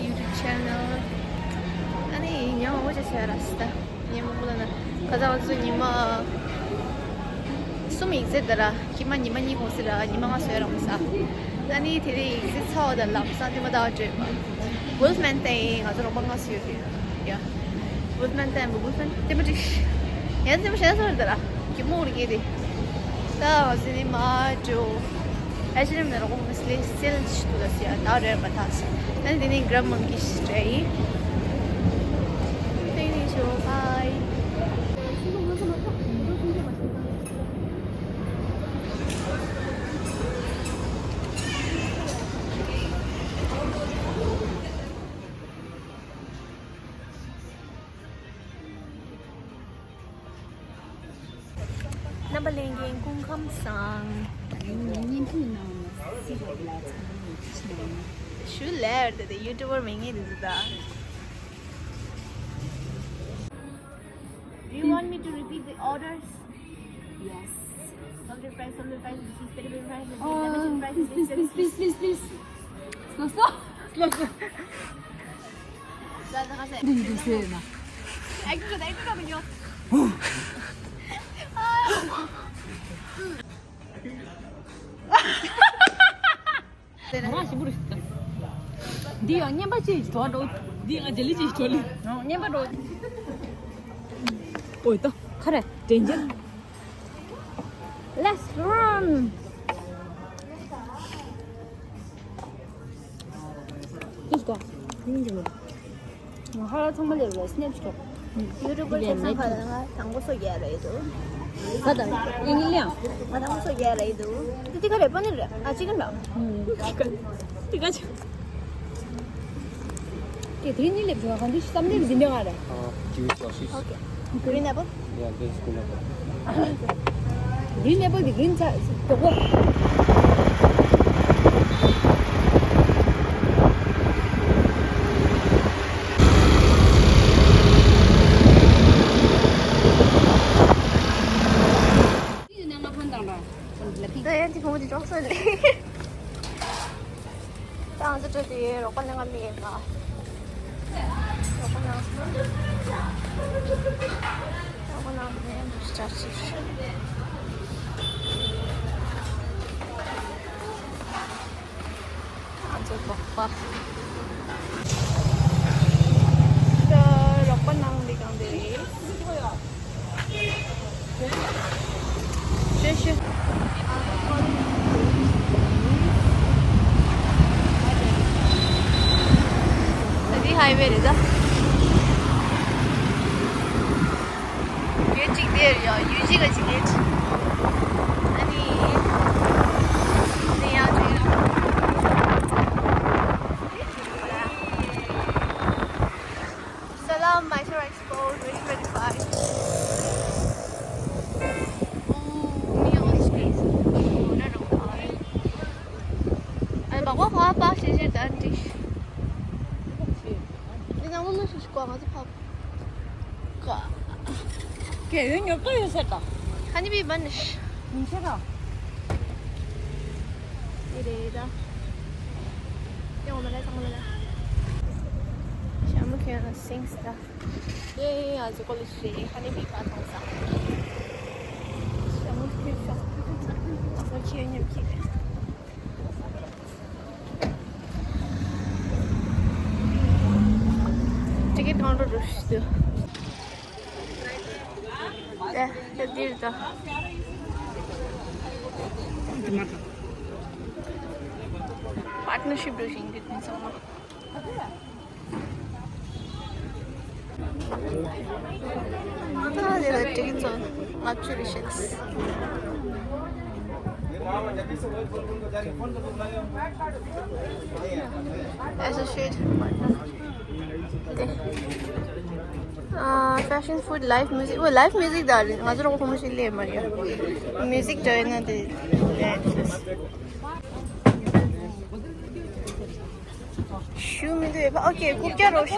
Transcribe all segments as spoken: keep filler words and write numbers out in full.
YouTube channel. ཨ་ནི་ཉི་མ་མང་པོ་ཅིག་བྱས་ར་སི་ད། ཉི་མ་མང་པོ་ལ་ན། ཁ་སང་ང་ཚོ་ཉི་མ་གསུམ་ཡིན་ཟེར་ད་ར། ཁྱི་མ་ཉི་མ་གཉིས་གོང་ཟེར་ར། ཉི་མ་ལྔ་བཟོས་ར་མ་ས། ཨ་ནི་དེ་རིང་ཡིག་ཚད་ཚ་བ་དང་ལམ་སང་དེ་མ་ད་བྲོས། Wolfman ཏེ་ང་ཚོ་རོགས་པ་ལྔ་བཟོས་ཡོད་རེད། ཡ། Wolfman ཏེ་Wolfman ཏེ་མ་ཀྲིག་ཡ་དེ་མ་བྱས་སོང་རེད་ད་ར། ཁྱི་མོ་རེད་གི་དེ། ད་ང་ཚོ་ནི་མ་འགྲོ། ཨེ་ཤི་རེམ་ནས་རོགས་པ་མི་སི་ལེ་སེལ་ཞིག་ཏུ་ལ་སི་ཡ་ད་རེར་མ་ཐག་སི། ཨ་ནི་དེ་ནས་གྲམ་མང་གི་ཞིག་སྤྲད་ཡིན། Thank you, bye. རྣམ་པ་ལྷན་རྒྱས་སྐུ་ཁམས་བཟང་། བརྙན་ཐུང་ནང་ལ་སི་རོ་ལ་ཚང་མ་ཡོད་ཆེ། ཞུ་ལེར་དེ་དེ་ཡུ་ཊུ་བར་མེད་ངེས་དེ་ཚོ་ད། Do you want me to repeat the orders? Yes. Salted fries, salted fries, this is vegetable fries, this is lemon fries, this is please, please, please, please, please. Slow, slow. Slow, slow. འདི་ཡང་རྔན་པ་ཅིག་འགྲོ་འགྲོ། འདི་ཡང་ཇེ་ལི་ཅིག་འགྲོ་ལི། རྔན་པ་འགྲོ། ཨོ་ད་ཁ་རེ་དྲན་རྒྱུ། Let's run. Let's go. ང་ཧ་ལ་ཚང་མ་ལས་རོ་སི་ནེབ་ཤོག་ཡུ་ཊུབ་པར་ཁྱེད་ཚང་ཁ་ལ་ང་དང་པོ་སོ་རྒྱག་རེད་འདུག་ས་དང་ཨེ་ནི་ལིང་། ང་དང་པོ་སོ་རྒྱག་རེད་འདུག་དེ་ཁ་རེ་པ་ནི་རེད། ཨ་ཅི་ག་འདྲ། དེ་ག་ཅི། དེ་དེ་གཉིས་ལེབ་བྱུང་བ་གང་འདི་ཤི་སམ་ལེབ་འཛིན་འདྲ་ག་རེད། ཨ་ཇུས་ཨོ་ཤིས། Okay. Green apple? Yeah, green apple. Green apple, the green tea. ད་ཡང་དེ་ཁོང་གི་ཅོག་ཙེ་ལས། ད་ང་ཚོ་འགྲོ་དུས་རོགས་པ་ལ་ང་མེད་པ། རོགས་པ་ལ། རོགས་པ་ལ་མེད་པ་ཅག་ཅིག་ང་ཚོ་རོགས་པ། ད་རོགས་པ་ནང་འདི་གང་དེ་རེད། ཤེ་ཤེ། ད་འདི་ཧའི་ཝེ་རེད་ད། ཡུལ་གཅིག་དེར་ཡང་ཡུལ་གཅིག་ག་གཅིག་རེད། ཨ་ནི། འདི་ཡང་ཅིག་རེད། Salam, Mysore Expo twenty twenty-five. Oh, we are on space. Oh, no, no, no. ཨ་ནི་བག་བག་ཁ་པ་ཤེ་ཤེ་ད་འགྲིག་འདི་ནང་ལོ་ལོ་ཤུ་ཤུ་ཀོ་ང་ཚོ་ཕབ། ཀ། གལ་ཡོད་ཉོབ་ཏོ་ཡོད་ཟེར་དང་། ཧ་ནི་བི་བན་ནི་ཤ། མི་ཤེས་ར། ཨེ་རེད་ད། ཡང་འོ་མ་ལ་ཚང་མ་ལ། ཤ་མུ་ཁྱོད་ལ་སིང་སི་ད། ཡེ་ཡེ་ང་ཚོ་ཀོ་ལེ་ཇི་རེད། ཧ་ནི་བི་བ་མཐོང་ས། ཤ་མུ་ཁྱོད་ཤ། ང་ཚོ་ཁྱེད་མཉམ་ཁྱེད། ཊི་ཀེ་ཊི་ཀའུན་ཊར་རུ་ཤི་དུ། ད་ད་འདིར་ད། པཱར་ཊི་ནར་ཤིབ་རུ་ཤིང་གི་ཁུངས་སོང་མ། ཨ་དེ་ལ་ཊི་ཀེ་ཊི་ཚོ་ལྔ་བཅུ་རེ་བཤད། Associate partner. དེ། ཨ། Fashion, food, live music. ཨོ། Live music ད་རེད། ང་ཚོ་རོགས་ཁོ་མོ་ཞིག་ལས་མ་རེད། Music འདྲ་ཡིན་ན་དེ་རེད། ཞུ་མི་འདུག་ཨོ་ཁེ། རྐུབ་བཀྱག་རོགས་ཤ།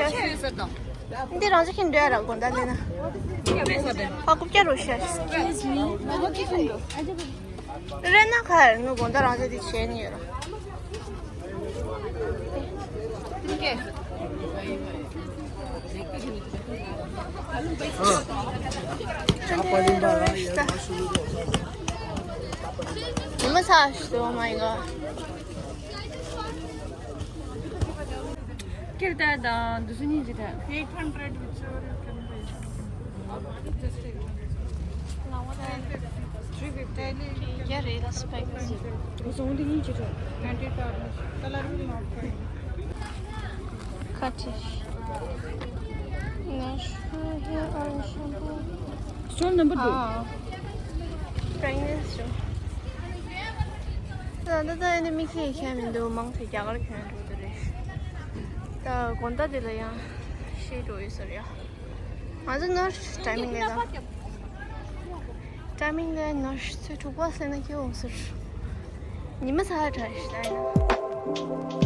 འདི་རང་ཚོ་ཁྱེར་འདྲ་ར་དགོན་བདག་ལས་ན། ཨ། རྐུབ་བཀྱག་རོགས་ཤ། རེད་ན་ཁ་ནུ་དགོན་བདག་རང་ཚོ་དེ་བྱས་ནི་ཡོད་ར། ཨོ་ཁེ། ཉི་མ་ཚ་ཞིག་འདུག Oh my god. ཁྱེར་ད་དང་འདུག་སུ་གཉིས་ཀྱི་ད། Eight hundred, whichever you can pay. Just eight hundred. Three fifty. Three fifty. Yeah, respect. What's only each other? Anti tarnish. Color will not fade. Cut it. National hair oil shampoo. Store number two. Ah. Pregnant store. ད་ད་ད་ནི་དམིགས་བསལ་ཁྱད་མི་འདུག་མང་ཆེ་རྒྱ་གར་གྱོན་འགྲོ་དེ་རེད། ད་དགོང་དག་དེ་ལ་ཡང་ཤེས་འགྲོ་ཡོད་ས་རེད་ཡ། ང་ཚོ་ནར་ཊའི་མིང་ལས་ད། ཊའི་མིང་ལས་ནར་ཚོས་དྲུག་པ་ཟེར་ན་སྐྱིད་འོང་ཟེར། ཉི་མ་ཚ་དྲག་ཞིག་ལ་ཡིན།